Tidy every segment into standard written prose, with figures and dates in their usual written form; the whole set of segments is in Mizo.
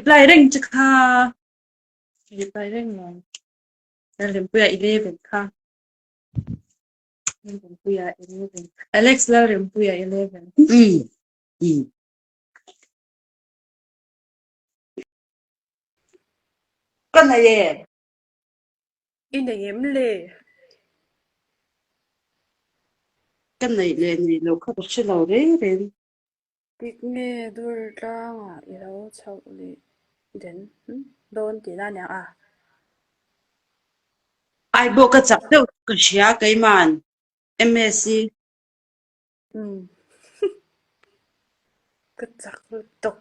reply reng che kha. Reply reng lo. Lalrempuia 11 kha. Lalrempuia 11. Alex Lalrempuia 11. Mm. Mm. Ka nei e. I nei em le? Ka neih leh neih loh kha ka hre lo reng reng. Tik nge dur tlangah i lo chhoh leh den dawn tih na aniang a? Ai pawh ka chak deuh ka hria keiman MSc. Umm ka chak lutuk.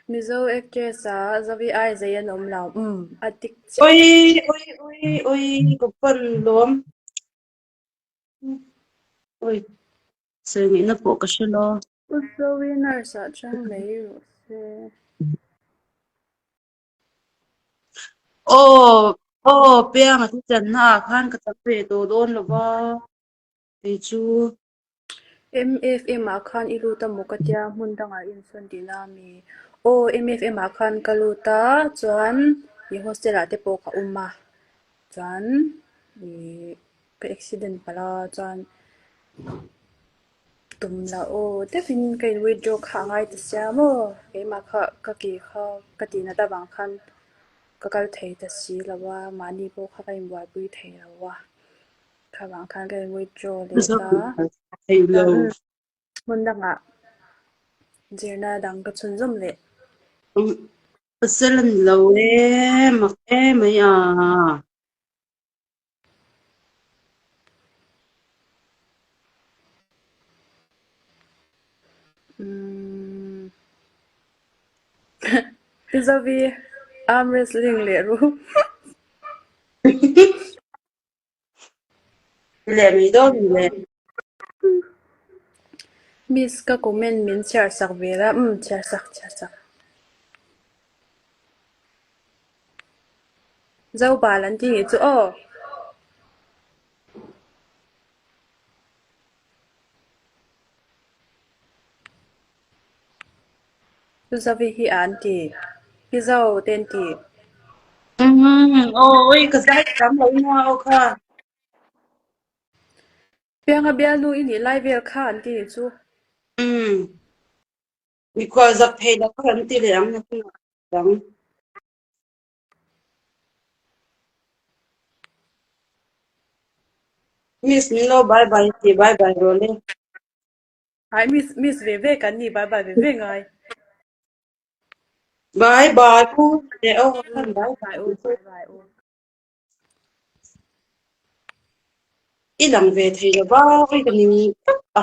Mizo actress ah Zovi ai zei an awm lo umm a dik chiah. Oi oi oi oi ka pan lawm. Oi sawi ngaihna pawh ka hre lo. U Zovi nurse ah chang mai rawh se. Aw aw Pianga chu channa ah khan ka chak ve tawh dawn lo va kei chu. MFM ah khan i lut a maw ka tia hmun dangah i insawn tihna a mi? Aw MFM ah khan ka lut a chuan i hostel ah te pawh ka awm a chuan ih ka accident palh a chuan tum la aw deuhin ka in withdraw kha a ngai ta sia maw keimah kha ka ke kha ka tih nat avang khan ka kal thei ta si lo a mahni pawh kha ka inbuaipui thei lo a. Kha vang khan ka in withdraw leh ta. Chuan hmun dangah zirna dang ka chhunzawm leh. Pasal a ni lo e, mak e mai a. Umm. Pi Zovi, arm wrestling leh ru. Leh mai dawn le. Miss ka comment min chhiar sak ve la umm chhiar sak chhiar sak. Zobal an ti nih chu aw. Zovi hi an ti. Pi Zo te an ti. Umm aw ka zai tam lo nia aw kha. Pianga bialnu i nih lai vel kha an ti nih chu. Umm mikhual zak phei lo kha an ti leh ang nakinah dang. Miss min lo bye bye ti bye bye rawh le. Hai miss miss ve ve kan ni bye bye ve ve ngai. Bye bye pu le aw khan bye bye u bye bye u. I lang ve thei lo va oi ka ning tak a.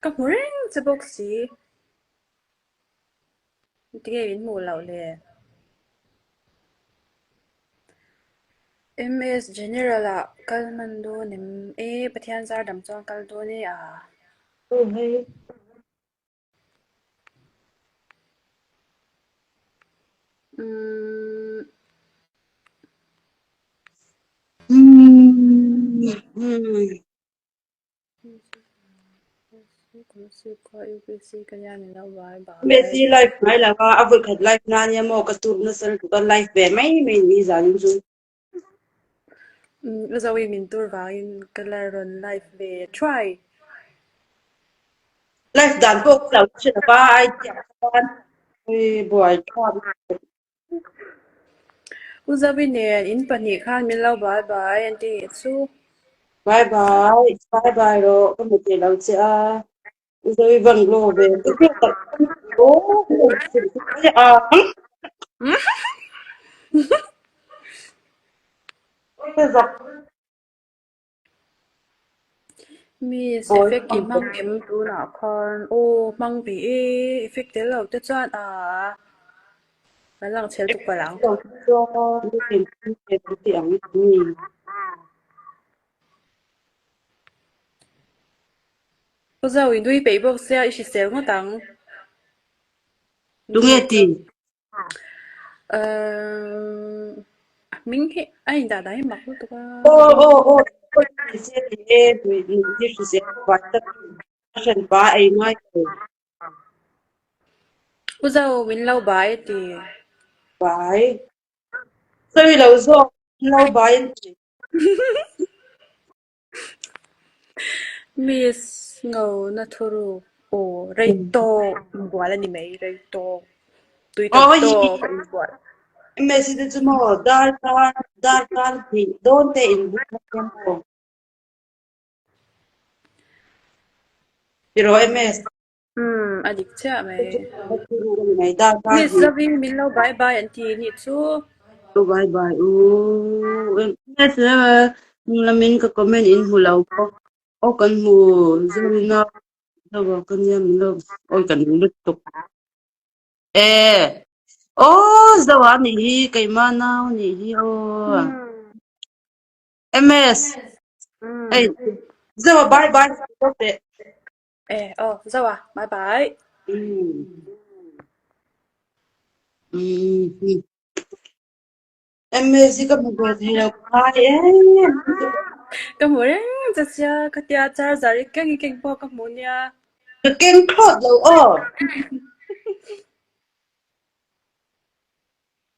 Ka hmu reng che bawk si. Tinge min hmuh loh le? MS General ah kal hman dawn em? E Pathian zar dam chuan kal dawn e a. Aw hei. Umm. Umm. Messi live ngai lo a, a vawikhat live na ania maw ka tur nasa lutuk a live ve mai mai ni zanin chu. Umm Zoe min tur vangin ka la rawn live ve thuai. Live dan pawh ka lo hre lo va idea khan buai thlak. U Zoe nen in pahnih khan min lo bye bye an ti nih chu. Bye bye, bye bye rawh ka hmu thei lo che a. U Zoe bungalow ve te chu tak ang. Ka zak. Miss, effect i hmang em tunah khan? Aw, hmang ve e, effect tel lo te chuan aa kan lang chhel tuk palh ang. Pu Zo, i nui peih bawk sia, i hrisel ngawt ang. Tunge ti? Umm hming hi a indah dah hi mak lutuk a. Aw aw aw hrisel e hi hrisel vai tak a hran pa ei ngai lo. U Zo, min lo bai a ti. Bai. Sawi lo zawk, min lo bai an ti. Miss ngo na thuruk aw rei tawk inbual a ni mai, rei tawk. Tui tam tawk a inbual. Msi te chu maw darkar darkar hnih dawn te inbual a nia maw? Tiraw MS? Umm a dik chiah mai. Mai darkar Miss hnih. Zavi min lo bye bye an ti nih chu. Lo bye bye u. MS lamin ka comment in hmu lo bawk. Aw kan hmu Zorina Zawa ka nia min lo awi kan lutuk. E aw Zawa nih hi keimah nau nih hi aw. MS Ei Zawa bye bye teh. E aw Zawa bye bye. MS hi ka hmu ve thei lo ka ngai em. Ka hmu reng che sia khatia charger i keng i keng pawh ka hmu nia. Ka keng thlawt lo aw.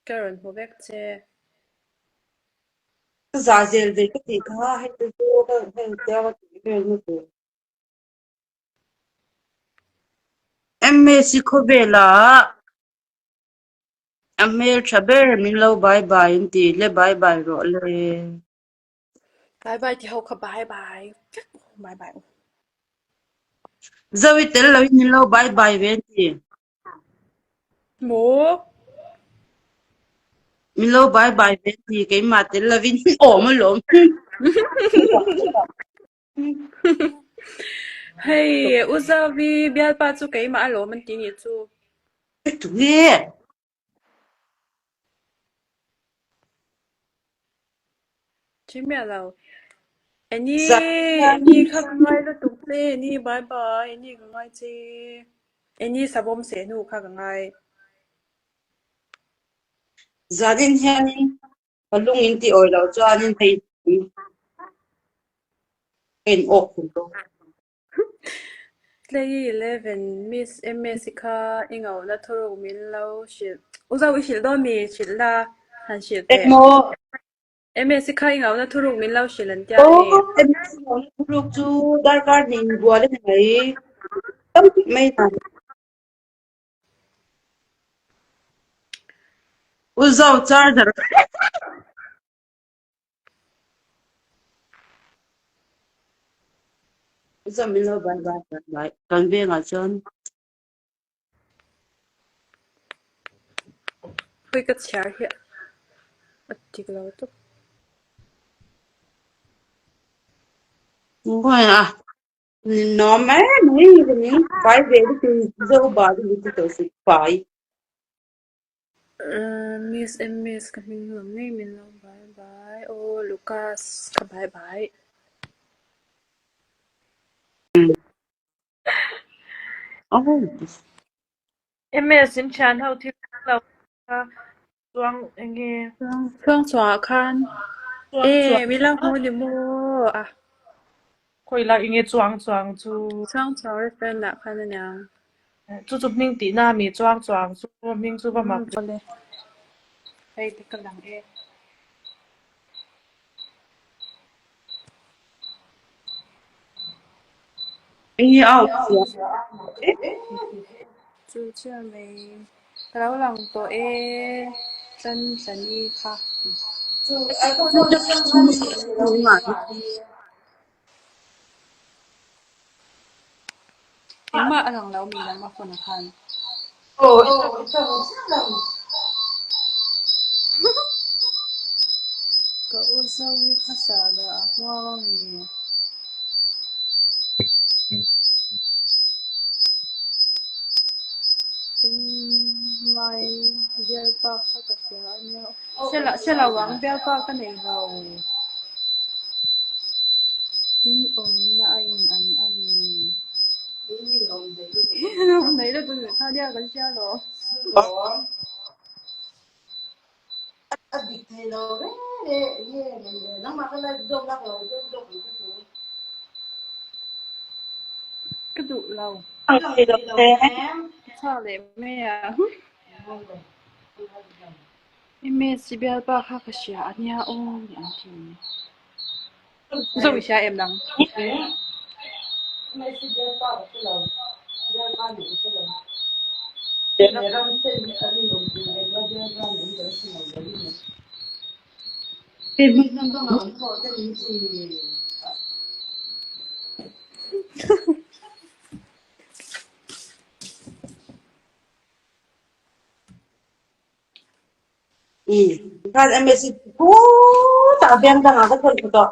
Ka rawn hmu vek che. Ka za zel ve ka tih kha hei te chu ka hei tia ka tih vel na tur. MS hi khawvelah a hmel tha ber min lo bye bye an ti le bye bye rawh le. Bye bye ti ho kha bye bye vek bye bye. Zo i tel loin min lo bye bye ve an ti. Maw? Min lo bye bye ve an ti keimah tel lovin awm alawm. Hei, U Zavi bialpa chu keimah alawm an ti nih chu. Tunge? Thi miah lo. Eni, eni kha ka ngai lutuk che, eni bye bye, eni ka ngai che. Eni savawm seh hnu kha ka ngai. Zanin hianin ka lung in ti awi loh chuanin hei ka in awk thei dawn. Tlei 11 Miss MS kha i ngauna thuruk min lo hrilh. U Zo i hrilh dawn mi? Hrilh la, han hrilh teh. Engmaw? MS kha i ngauna thuruk min lo hrilh an tia Aw, hei. MS ngauna thuruk chu darkar hnih inbual a ni mai. Tam mai na. U Zo charger. U Zo min lo bye bye bye bye. Kan vengah chuan. Pui ka chhiar hi a tik lo tawp. Ngawi a. Ninawm em mai ka ning fai ve lutuk zo ba te lutuk tawh si fai. Miss MS ka hming lam ngei min lo bye bye aw Lucas ka bye bye. MS in thian ho thil lo kha chuang enge. Chuang chuangah khan e min lo hmu ni maw a. Khawi lai enge chuang chuang chu. Chuang chuang restaurant ah khan aniang. Chu chu hming tihna mi chuang chuang chu hming chu va mak. Awle. Hei te ka lang e. Enge a awmzia? Chu chiah mai. Ka lo lang tawh e tlan tlani kha. Engmah a lang lo mi nangmah phone ah khan. Ka u Zoe kha sahdah a hmuak a mi? Mai bialpa kha ka hria a nia. Hre lo ang bialpa ka nei lo. In awmna a in ang a mi? Awm nei lutuk kha nia kan hria lo. A dik thei lo reng e, nge nangmah ka live zawk lak lo deuh zawk ang che chu. Ka duh lo. Ang thei lo reng. Chhuak leh mai a. I Messi bialpa kha ka hria a nia aw ni an ti. Zo i hria em nang? Messi bialpa ka hre lo. Bialpa nih ka hre lo. Ram chen hi kan inawm tih ve chuan bialpa nih an hre lo lo hi ni. Hei hmun hnam dangah an thawh te min ti. Umm khan MSc khutah veng dangah ka thawn thla tawh.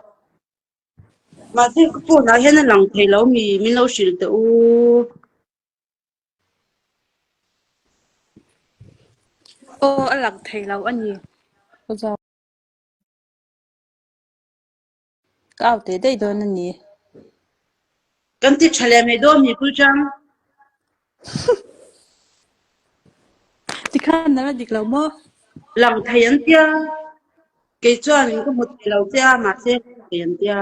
Mahse ka phone ah hian a lang thei lo mi min lo hrilh teh u. Aw a lang thei lo a ni. Ka au teh daih dawn a ni. Kan ti tha leh mai dawn mi Pulchang. Tikhan nang a dik lo maw? Lang thei an tia. Kei chuan ka hmu thei lo che a mahse lang thei an tia.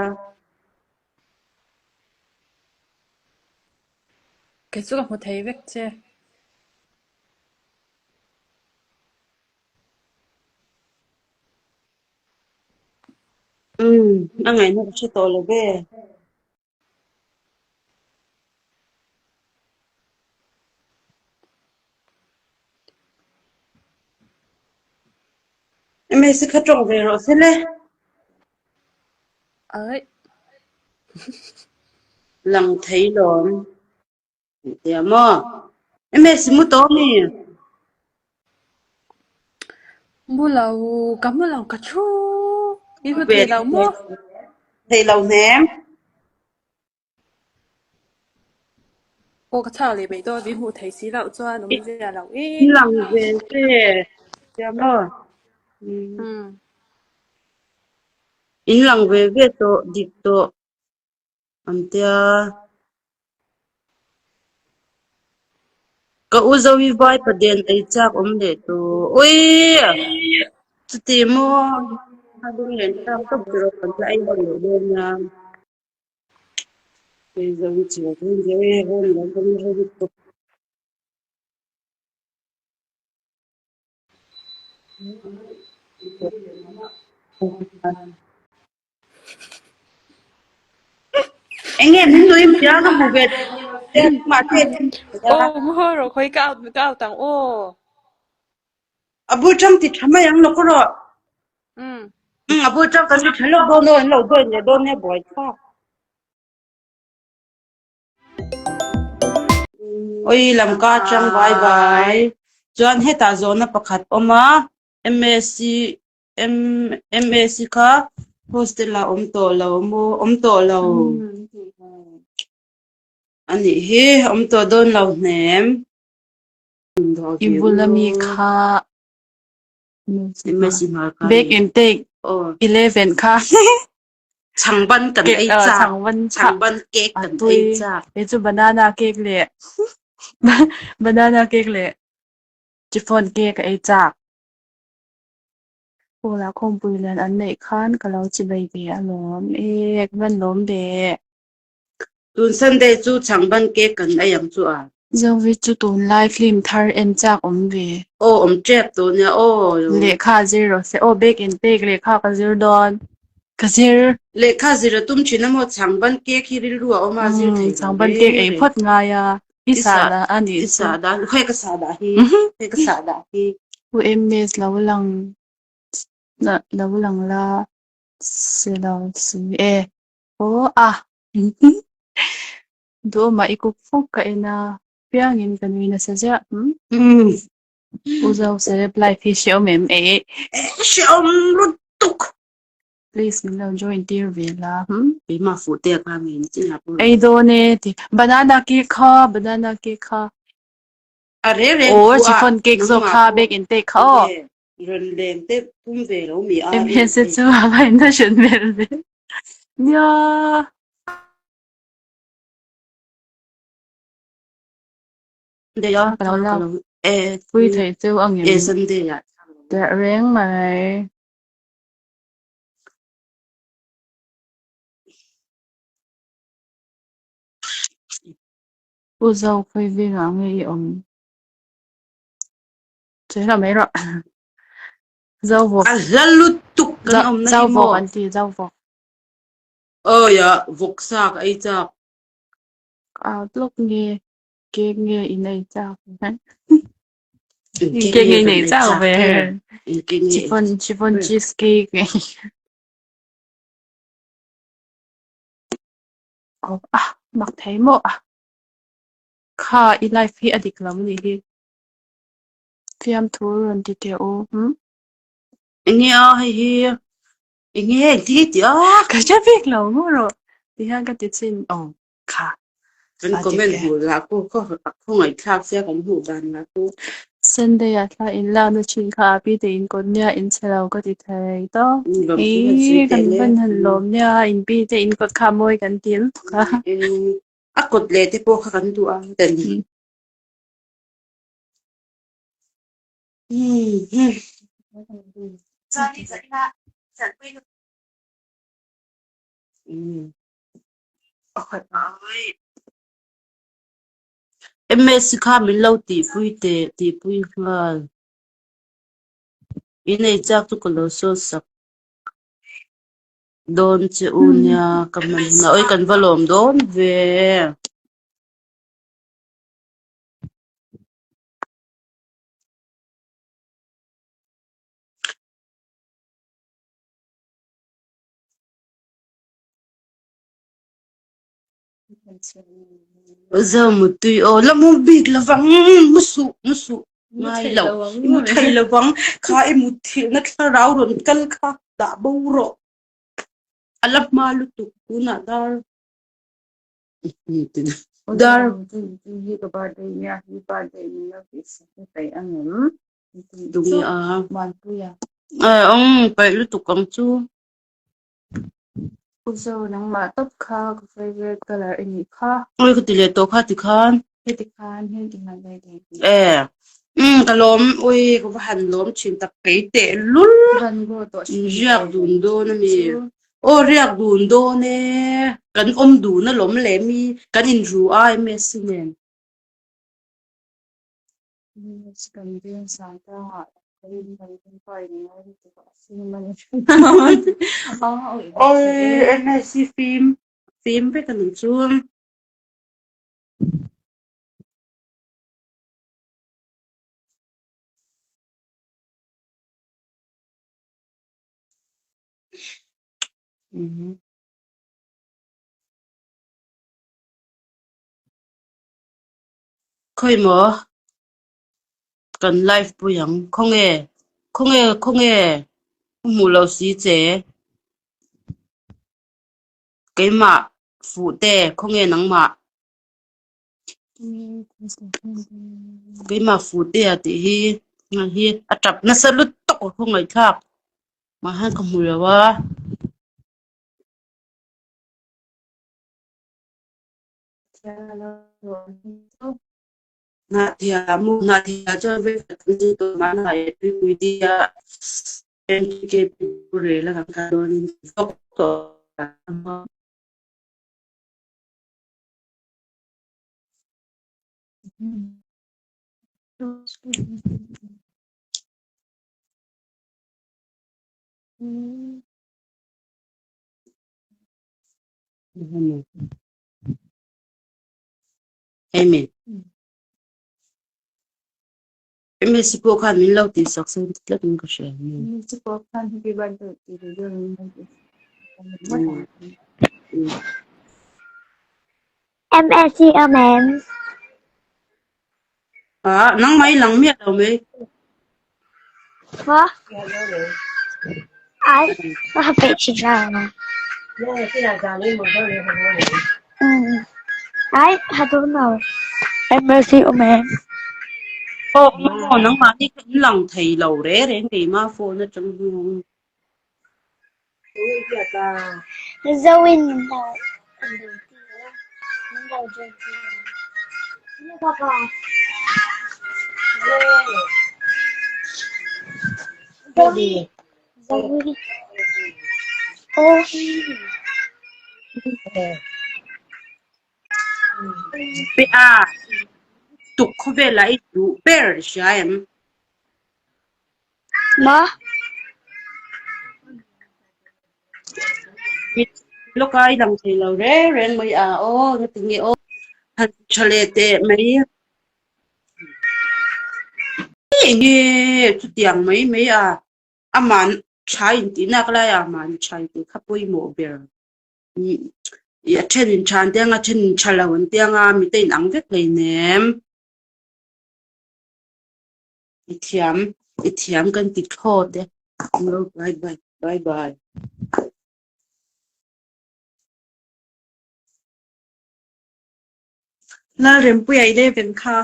Kei chu ka hmu thei vek che. Umm, a ngaihna ka hre tawh lo ve. Msi kha tawng ve rawh se le. Aih. Lang thei lawm. Tia maw? Msi mu tawh mi? Mu lo, ka mu lo ka thu. I hmu thei lo maw? Thei lo hnem. Aw ka chhak leh mai dawn, i hmuh thei si loh chuan awm zia lo e. Lang ve che. Tia maw? In lang ve ve tawh, dik tawh. An tia. Ka u Zoe vai paden ei chak awm leh tawh. Ui! Chuti maw? A lung len thlak tawp tur a kan la ei ho leh dawn nia. Kei Zoe chu a thung deuh e, rawn lam kan la hre lutuk. Enge min nui mai a ka hmu ve mahse Aw mu haw rawh khawi ka out ka out ang aw. A bul tang ti tha mai ang lo ka rawh. Um. A bul tang kan ti tha lawk dawn aw an lo join leh dawn nia buai thlak. Oi lamka atang bye bye. Chuan hetah zawhna pakhat awm a MSc MSc kha hostel ah awm tawh lo maw awm tawh lo a nih hi awm tawh dawn lo hnem. I bula mi kha Bake and take 11 kha Changban kan ei chak. Changban cake kan ei chak. Kei chu banana cake leh banana cake leh chiffon cake ka ei chak. Pawlah khawmpui lian an neih khan ka lo chibei ve alawm e, ka van lawm ve. Tun Sunday chu changban cake kan ei ang chu a. Zovi chu tunlai film thar en chak awm ve. Aw awm tep tawh nia aw. Lehkha zir rawh se aw bake and take lehkha ka zir dawn ka zir. Lehkha zir a tum thin a maw changban cake hi rilru a awm a zir thei lo Changban cake ei phawt ngai a i sah dah a nih chu. I sah dah khawi ka sah dah hi khawi ka sah dah hi. U MS lo lang lo lang la si lo si e. Aw a Duhawmah i kuk fuk ka en a, piangin ka nui nasa ziah. U Zo celeb life hi hrehawm em eh? Hrehawm lutuk! Please min lo join tir ve la. Keimah fuh te kha nge ni chin ah pawh. Ei dawn e ti. Banana cake kha, banana cake kha. A re re Aw chiffon cake zawk kha bake and take kha aw. Rawn leng te pum ve lo mi a. MHC chu a va in a hran vel ve. Nia. Sunday a Ka lo lak e pui theih chu a ngem. E Sunday ah. Teh reng mai. U Zo khawi vengah nge i awm? Sawi hlauh mai rawh. Zo vawk. A hla lutuk kan awmna hi Zo maw? vawk an ti, zo vawk. Awi a, vawk sa ka ei chak. Outlook nge cake nge in ei chak? Eng Cake cake nge nge in kan ei ei chak chak ve? ber? Eng cake nge ei Chiffon chak chiffon ber? cheese cake nge? Aw a mak thei maw a? Kha i life hi a dik lo anih hi. Fiamthu rawn ti teh u. Hm? Enge a hei hi? Enge engtin nge tih a? Ka hre bik lo maw rawh. Tihian ka ti chin. Aw kha. Kan A dik comment e. hmuh lah pawh kha a khawngaihthlak sia kan hmuh dan lah pawh. Sunday ah thla in lakna thin kha a pi te in kawt nia in chhe lo ka ti thei tawp. Lawm thu han sawi Ih teh kan le. van han lawm nia in pi te in kawt kha a mawi kan ti lutuk a. A kawt leh te pawh kha kan duh a ten. MS kha min lo tihpui teh tihpui nghal. In ei chak chu ka lo sawi sak dawn che u nia ka hman hunah awi kan va lawm dawn ve. Zo mutui aw la mu bik lovang mu suh mu suh ngai lo i mu thei lovang kha i mut thilhna thlarau rawn kal kha dah bo rawh a la hma lutuk tunah dar Dar Dungi a Eng paih lutuk ang chu. Uzo nangmah tawp kha ka favourite colour i nih kha. Oi ka ti leh tawh kha tikhan. Heti khan heti khan ka ti. E ka lawm oi ka va han lawm thin tak kei teh lul. Van go tawh In riak dun dawn a mi. Aw riak dun dawn e. Kan awm dun alawm le mi kan in ru a MS nen. Oi MS fim fim vek a nih chu. Khawi maw kan live pui ang khawnge khawnge khawnge ka hmuh loh si che keimah fuh te khawnge nangmah keimah fuh te a tih hi hi a tap nasa lutuk a khawngaihthlak mah hian ka hmu lo a. Hnahthia mu hnahthia chuan vei khat an zir tawh mahna e tuipui dia MTKP rel a kan kal dawnin vawk tawh. Amy. MS pawh khan min lo tih sak sen tlat in ka hria. MS pawh khan happy birthday tih video min lo tih MS hi awm em? À, nang mai lang miah lo mai. Hả? Ai? Nó bị chỉ ra mà. Ai, I don't know. MS hi awm em? Aw, maw nangmah hi ka in lang thei lo re reng keimah phone atang hian. Zoin min lo min lo ti a, min lo join tir a. Zoe. Zoe. Oh. Pe a, tuk khawvelah i duh ber i hria em? Maw? Lawka i lang thei lo reng reng mai a aw ngatinge aw han tha leh teh mai. Enge chutiang mai mai a aman tha in tih nak lai a mahni tha in tih kha pawimawh ber. A then in tha an tiang a then in tha lo an tiang a mite in ang vek hleinem. I thiam i thiam kan ti thlawt e. Bye bye bye bye. Lalrempuia 11 kha.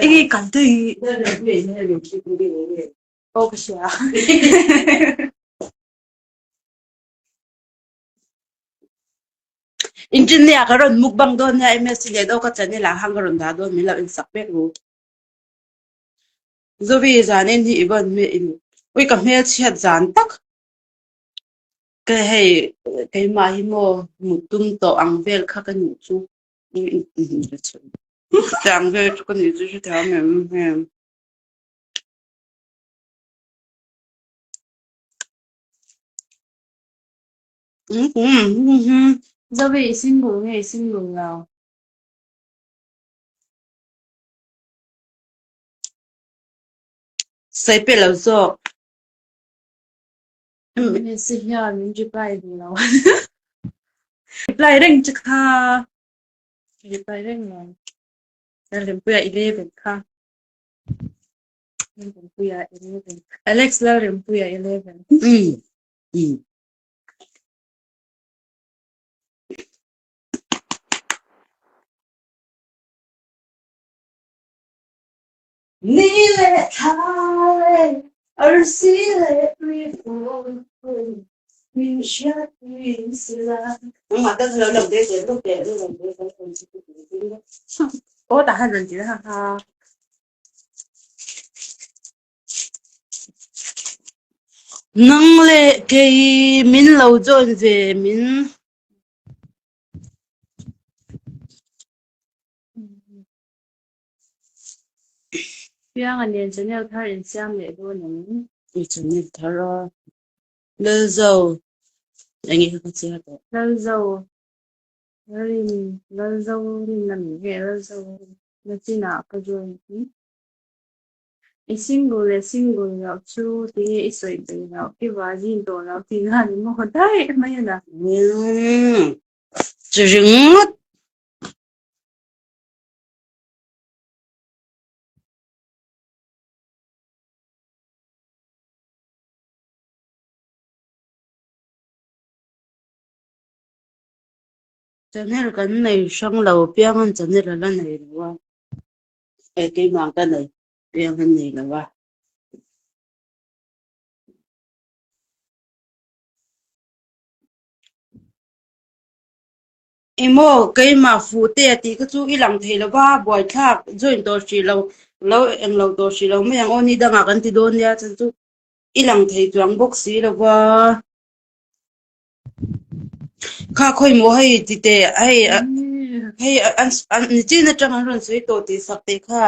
Enge kan tui. Aw ka hria. Engineer ka rawn mukbang dawn nia MSc leh aw ka channel ah khan ka rawn dah dawn min lo insak vek ru. Zovi zan en hi i vawn hmel in ui ka hmelchhiat zan tak ka hei keimah hi maw mut tum tawh ang vel kha ka nih chu ang vel chu ka nih chu hrethiam em em. Zovi i single nge i single lo? Sawi pe lo zawk. Messi hian min reply duh lo. Reply reng che kha. Reply reng lo. Lalrempuia 11 kha. Lalrempuia 11. Alex Lalrempuia 11. Ni leh thla leh arsi leh tui fur min hriat tui si la. Aw tah han rawn ti ha ha. Nang leh kei min lo join ve min. Pianga nen channel thar in siam leh dawn ang. I channel thar a. Lalzo. Enge kha ka chhiar tawh. Lalzo. Lalin Lalzo rin a mi nge Lalzo na chinah ka join hi. I single leh single loh chu tinge i sawi peih loh i virgin tawh loh tih khan i maw daih mai a na. Umm. Chi ringawt. Channel kan nei hrang lo piang an channel a la nei lo a, eh keimah ka nei piang an nei lo a. Emaw keimah fuh te a tih kha chu i lang thei lo va, buaithlak join tawh hrih lo, lo eng lo tawh hrih lo mai ang aw ni dangah kan ti dawn nia chan chu i lang thei chuang bawk si lo va. Kha khawi maw hei ti teh hei hei an an nichin atang an rawn sawi tawh tih sak teh kha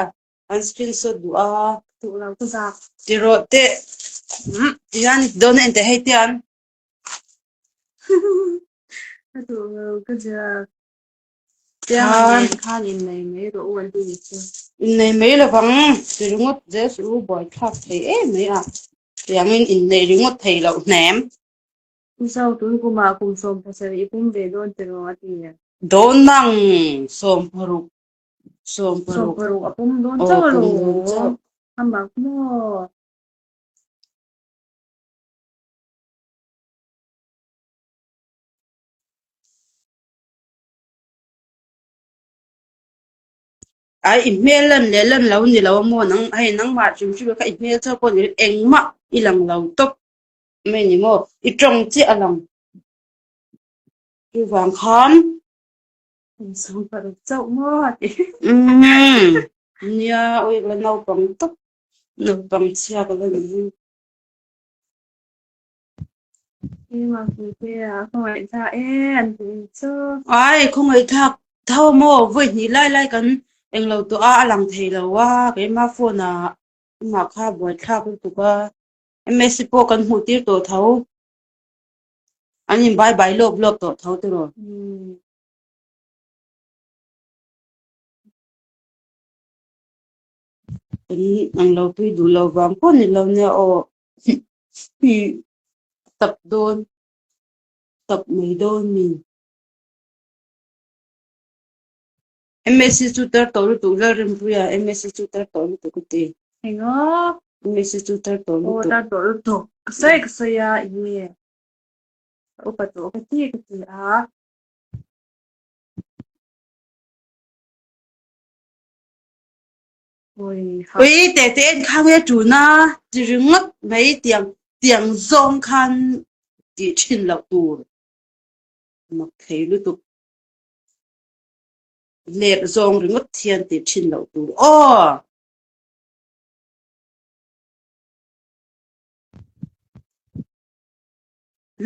an screenshot duh a. Duh lo ka zak. Ti rawh teh tihian i ti dawn a enteh hei tian. Ka duh lo ka zak. Tiang nen khan innei mai rawh u an ti ni chu. Innei mai lovang ti ringawt zel suh u buaithlak thei em mai a. Tiangin inneih ringawt thei loh hnem. U Zau tun kumah kum 17 i pum ve dawn tiraw a ti. Dawn nang 16 16 16 a pum dawn chauh alawm. A mak maw? Ai i hmel lan leh lan lo ni lo a maw nang hei nangmah hrim hrim kha i hmel chauh pawh ni engmah i lang lo tawp mai ni maw i tawng chiah a lang chuvang khan 16 chauh maw a ti umm nia awih la naupang tawp naupang chhia ka la ni. Ai khawngaihthlak tho maw vawi hnih lai lai kan englo tawh a a lang thei lo a keimah phone ah. Amah kha buaithlak lutuk a, MSc pawh kan hmuh tir tawh tho. An in bye bye lawp lawp tawh tho tiraw. Kan ang lo pui duh lo vang pawh ni lo nia aw. Hi tap dawn tap mai dawn mi. MSc chu tar tawh lutuk Lalrinpuia MSc chu tar tawh lutuk ka ti. Enga? MSc chu tar tawh Aw lutuk. tar tawh lutuk. Ka sawi ka sawi a eng nge? Ka upa tawh ka ti ka ti a. Ui ha. Ui te te en kha nge tuna ti ringawt mai tiang tiang zawng khan tih thin loh tur mak thei lutuk. Lep zawng ringawt hian tih thin loh tur aw.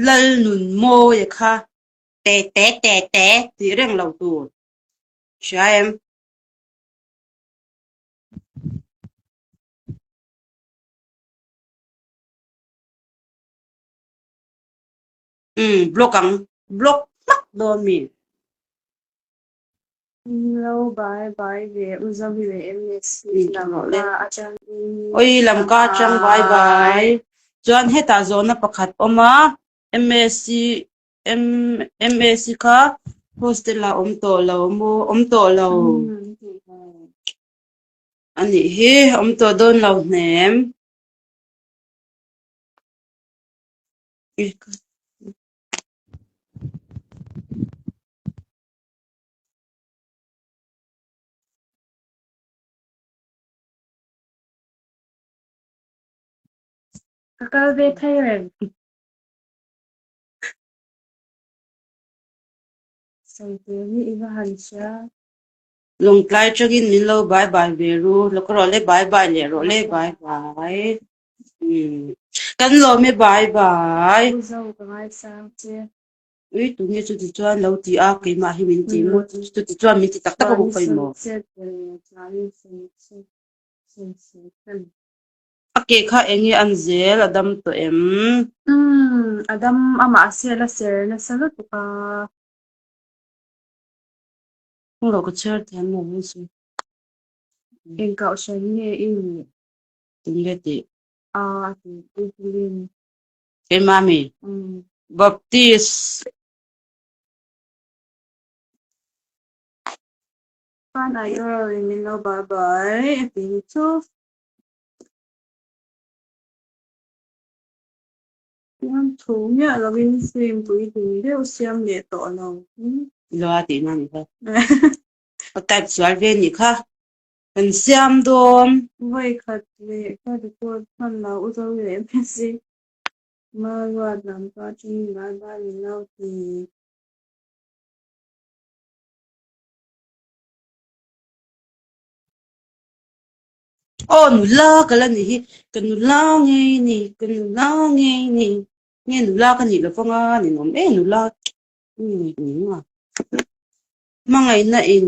Lal nun mawi a kha te te te te tih reng lo tur hria em? Umm block ang block hmak dawn mi. Lo bye bye ve u Zomi leh MSc Lamka atangin Oi Lamka atang bye bye. Chuan hetah zawhna pakhat awm a MSc MSc kha hostel ah awm tawh lo maw awm tawh lo anih hi awm tawh dawn lo hnem. Ka kal ve thei reng. Sawi tur hi i va han hria. Lawngtlai tangin min lo bye bye ve ru. Lawk rawh le bye bye leh rawh le bye bye. Umm kan lawm e bye bye. U Zo ka ngaisang che. Ui tunge chuti chuan lo ti a keimah hi min ti maw chuti chuan min ti tak tak a bawk phei maw. A ke kha eng nge an zel a dam tawh em? Umm a dam amah sel a ser nasa lutuk a. Hung lo ka chhiar thiam lo mai chu. Eng kauhhran nge i nih? Tunge tih? A a ti Evelyn. Keimah mi? Baptist. Khan a girl in min lo bye bye a ti ni chu. Siam thu miah lovin film puitling deuh siam leh tawh lo. Loa tihna a ni kha. A type sual ve a nih kha. Kan siam dawn. Vawi khat leh ka record hman lo u zo leh Messi ma ruat lam pa chungin bye bye min lo ti. Aw nula ka la nih hi, ka nula ngei ni, ka nula ngei ni. Nge nula ka nih lo vanga ninawm e nula ning a. Hmangaihna in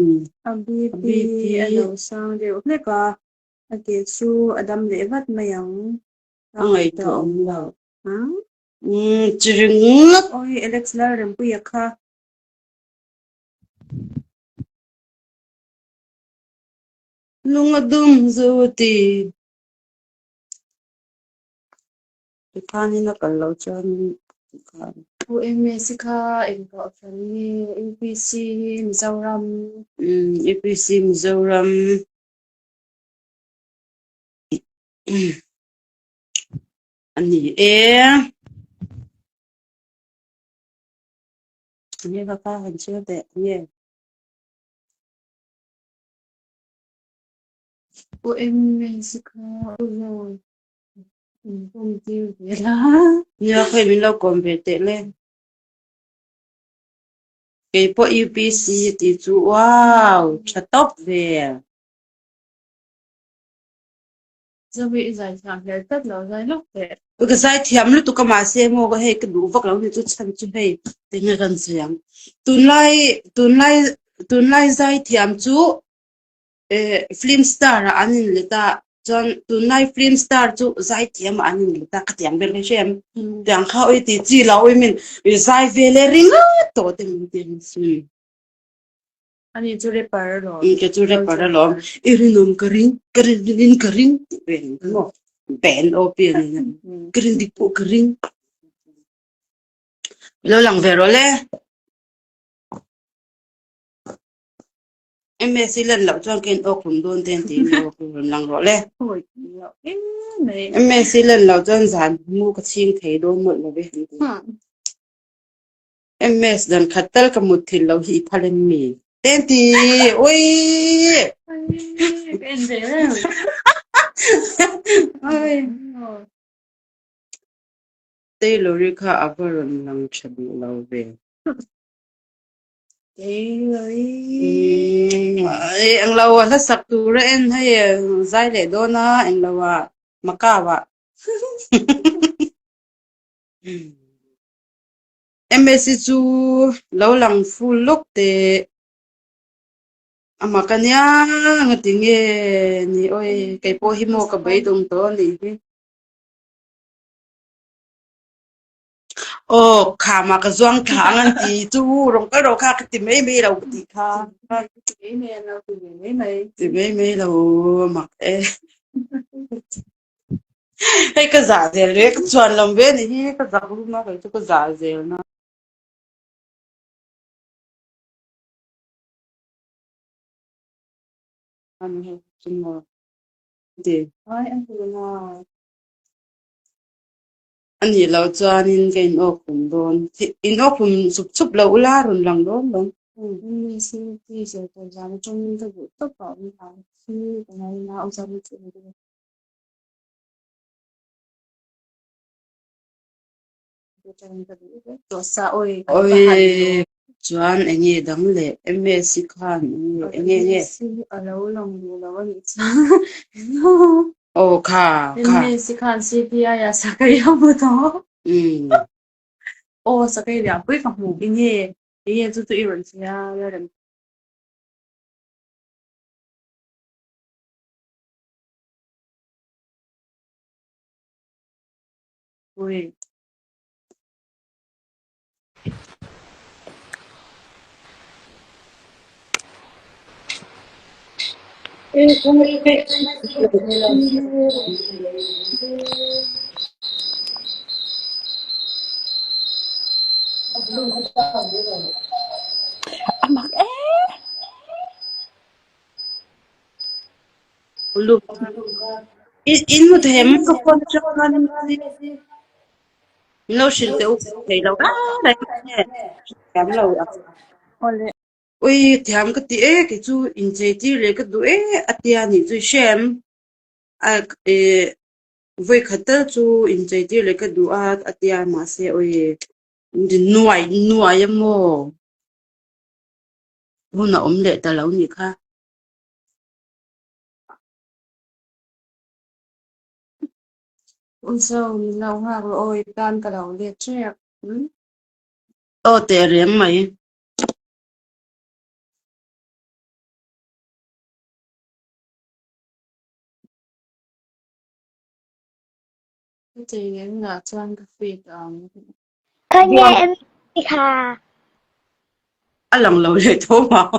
A BP a lo sang deuh hlek a, a ke chu a dam leh vat mai ang. A ngaihtuah awm lo. Umm chi ringawt. Awi Alex Lalrempuia kha. Lung a dum zo a ti. Tikhanin a kal loh chuan tikhan. Pu MS kha eng pawh fel nge UPC Mizoram. Umm UPC Mizoram. A ni e. Nge ka ka han chhiar teh nge. Pu MS kha u zawn. In tir ve la. Nia khawi min lo kawm ve teh le. Kei pawh UPC tih chu wow tha tawp ve. Zoe i zai thiam hmel tlat lo zai lawk teh. Ka zai thiam lutuk a mahse maw ka hei ka duh vak lo ni chu chhan chu hei tinge kan sawi ang. Tunlai tunlai tunlai zai thiam chu eh film star ah an inlet a. Chuan tunlai film star chu zai thiam ah an inlet a, khatiang ber kha i hre em? Tiang kha ui ti chi lo ui min zai ve leh ringawt tawh te min ti ang si. Ani chu rapper alawm. Ke chu rapper alawm. I rinawm ka ring, ka rin rin ka ring tih ve ang maw? Band OP a ni na. Ka rin dik pawh ka ring. Lo lang ve rawh le. MS i lan loh chuan ka in awk hlum dawn te an ti in awk rawn lang rawh le. MS i lan loh chuan zan mu ka chhing thei dawn mawlh lo ve an ti. MS dan khat tal ka mut thil lo hi i phal em mi? Te an ti ui. Taylor-i kha a va rawn lang tha duh lo ve. Englo a hlasak tur a en hei zai leh dawn a englo a Macau ah. MSc chu lo lang full lawk teh a mak ania ngati nge ni awi keipawh hi maw ka beidawng tawh a nih hi. Aw khama ka zuang thla ang an ti chu rawng kal rawh kha ka ti mai mai lo ka ti kha. Ti mai mai an lo ti ve mai mai. Ti mai mai lo mak e. Hei ka zah zel ve ka chuan lam ve ni hi ka zak rum a kei chu ka zah zel na. Ani hei chu maw ti. Ai a hmu na. A nih loh chuanin ka in awk hlum dawn. In awk hlum chup chup lo ula rawn lang dawn lo. Awii chuan eng nge dang leh MS khan eng nge nge. Aw kha kha. MS khan CPI ah sakei a hmu tawh. Umm. Aw sakei lian pui ka hmu enge enge chu chu i rawn sawi a rem. Pui. A mak e. In hmu thei em ka phone atang khan min lo hrilh teh u thei lo reng reng nge thiam lo ang. Ui thiam ka ti e kei chu inchei tir leh ka duh e a tia nih chu i hre em a ih vawi khat tal chu inchei tir leh ka duh a a tia mahse ui nuai nuai a maw hun a awm leh ta lo nih kha. U Zo, min lo nghak rawh aw, i tan ka lo let ṭep. Aw teh reng mai. Ka chei leh hunah chuan ka fit ang. Khawnge em kha? A lang lo leh tho mau.